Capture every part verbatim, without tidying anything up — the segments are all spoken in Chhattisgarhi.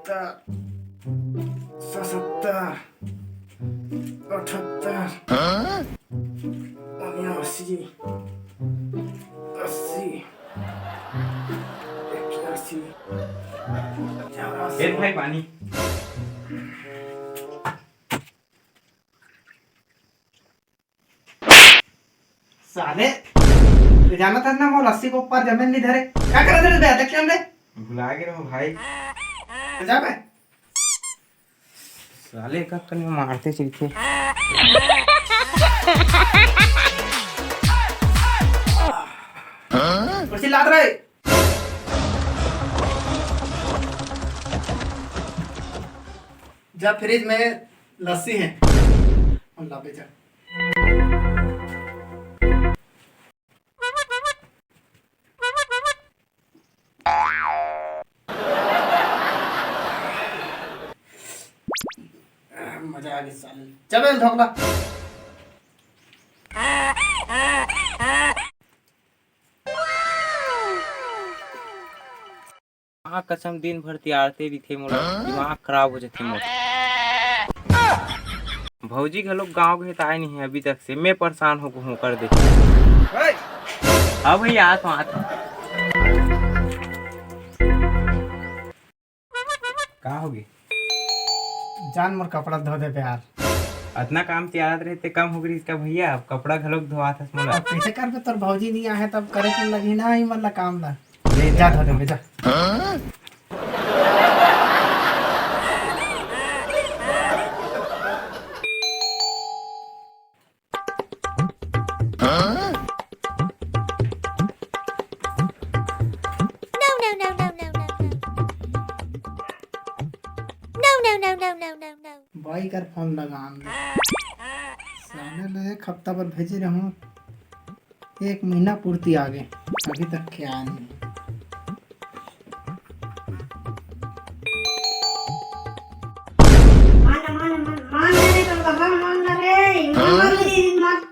सत्तर, सतहत्तर, अठहत्तर, उन्यासी, अस्सी, इक्यासी, चौरासी। ए भाई, पानी। साले, तैं जानत हस ना, मोर लस्सी के ऊपर जमीन नइ धरे। का करत रहे बे? देख ले हमरे। भुला गे रहो भाई। तो जा बे। साले का कने मारते चलते। कुर्सी लात रहे। जा, फ्रिज में लस्सी हे, ला बेचा। मजा आ गया साले। चल बे, धोकला। माँ कसम, दिन भर तियारते रहिथे मोला, दिमाग खराब हो जाथे मोर। भौजी घलोक गाँव गए त आए नहीं हे अभी तक से, मैं परेशान हो गए हूँ कर दे। हाँ भैया, आत हूँ, आत हूँ। का होगे? जान मोर कपड़ा धो दे बे यार। अतना काम तियारत रहे ते कम हो गई इसका भैया, अब कपड़ा घलोक धोआत हस मोला। अब कैसे करबे, तोर भौजी नहीं आहे तब करे के लगही ना, ही मन ला काम ला। ले जा धो दे बे, जा। No, no, no, no, no, no, no. No, no, no, no, no, no, no. बाई कर फोन लगान दे। साले ल एक हफ्ता बर भेजे रहूं, एक महीना पूर्ति आगे, अभी तक के आया नहीं। मान, मान, मान, मान रे, तो बाबा, मान रे, मान, मान रे, मान।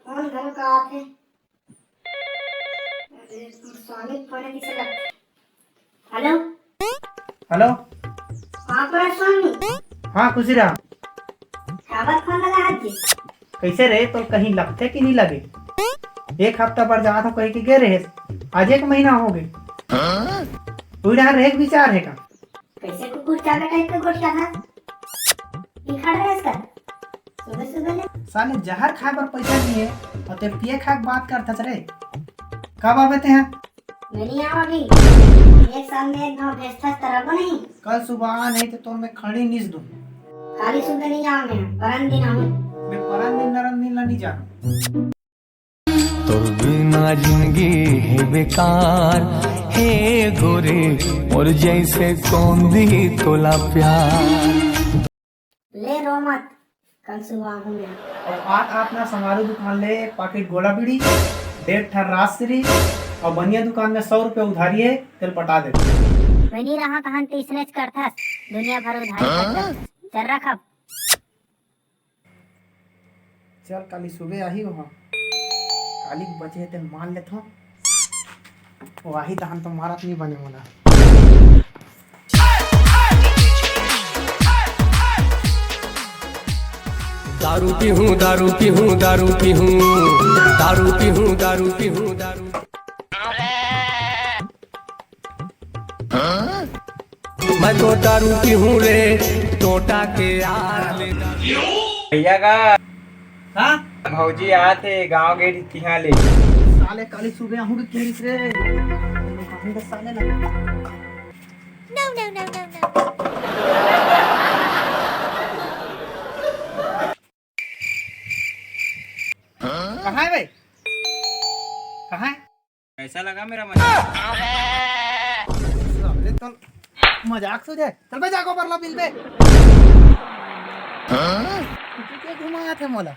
फोन घलो का आथे। अरे, स्वामी के फोन हे, किसे लगथे? हेलो। हेलो। हाँ, प्रशांत। हाँ, खुशी रहा। काबर फोन लगा हस जी? कैसे रे, तोर कहीं लगथे कि नहीं लगे? एक हफ्ता बर जात हूँ कह के गे रहे, आज एक महीना हो गए। तू यहाँ रहे के विचार हे का? कैसे कुकुर चाटा टाइप के गोठिया था? ये खड़ रहे इसका? सुबह सुबह ले। साले जहर खाए बर पैसा नहीं है और ते पिए खाए के बात करथस रे। कब आबे ते हैं? मैं नहीं आवा अभी। एक साल में एक घाव भेजथस त रखबो नहीं। कल सुबह आ, नहीं तो तोर मैं खड़ी नीस दूं। काली सुबह नहीं आवा मैं, परन दिन आऊं। मैं परन दिन नरन दिन ला नहीं जानूं। तोर बिना जिंदगी हे बेकार, हे गोरी, मोर जैसे कौन दी तोला प्यार। ले रो मत, कल सुबह आहूं मैं। अउ आत आत ना समारू दुकान ले एक पाकिट गोला बीड़ी, डेढ़ ठन राजश्री, अउ बनिया दुकान में सौ रुपया उधारी हे, तेला पटा दे। मैं नहीं रहा कहन ते इसनेच करथस, दुनिया भर उधारी करथस। चल रख अब। चल, काली सुबह आही ओहा। काली के बचे हे तेन मार लेथों। ओ आही तहन तो मारत नहीं बने मोला। दारू पीहूं, दारू पीहूं, दारू पीहूं, दारू पीहूं, दारू पीहूं, दारू। मैं तो दारू पीहूं रे, टोटा के यार। भैया का हाँ? भौजी आत हे गाँव गे रहिस तिहाँ ले। साले काली सुबह आहूं के कहिस रे। आहूं के साले ना। No, no, no, no, no, no। कहाँ है भाई? कहाँ है? कैसा लगा मेरा मजाक? साले तो मजाक सूझे। चल बे, जा गोबर ला बिल बे। तू के घुमात हे मोला?